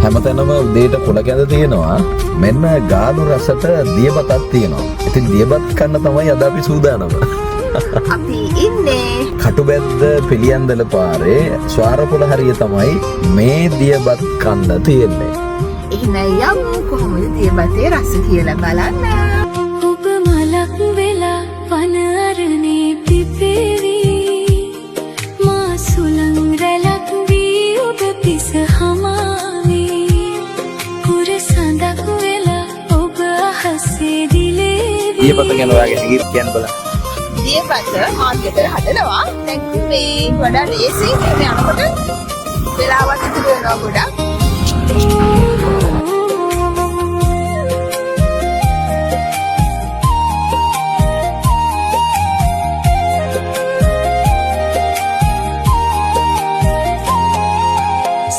හැමතැනම උදේට කොළ කැඳ තියෙනවා. මෙන්න ගාලු රසට දියබතක් තියෙනවා. ඉතින් දියබත් කන්න තමයි අද අපි සූදානම. අපි ඉන්නේ කටුබැද්ද පිළියන්දල පාරේ ස්වාරපොළ හරිය තමයි මේ දියබත් කන්න තියෙන්නේ. එහෙනම් යමු කොහොමද දියබතේ රස කියලා බලන්න. ඔබ මලක් වෙලා වන අරනේ පිපෙවි, මා සුළං රැලක් වී ඔබ පිස හමාවි. පුර සඳක් වෙලා ඔබ අහසේ දිලේවි. දියබත ගැන ඔයාගේ හැඟීම් කියන්න බලන්න. දියබත මාත් ගෙදර හදනවා. දැන් ඉතින් මේ වඩා ලේසි. මේ යනකොට වෙලාවත් ඉතුරු වෙනවා ගොඩක්.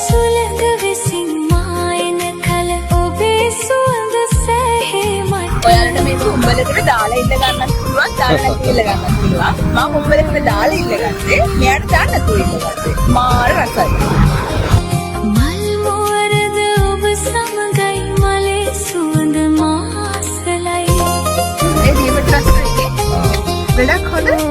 සුළඟ විසින් මා එන කල ඔබේ සුවඳ සෑහේ මට. ඔයාලට මේක උම්බලකට දාලා ඉල්ල ගන්නත් පුළුවන්, දාලා නැතුව ඉල්ල ගන්නත් පුළුවන්. මම උම්බලකට දාලා ඉල්ල ගත්තේ. මෙයාට දාන්න නැතුව ඉල්ල ගත්තේ. මාර රසයි. මල් මුවරද ඔබ සමගයි, මලේ සුවඳ මාසලයි. මේ දියබත රසයි. ගොඩක් හොඳ.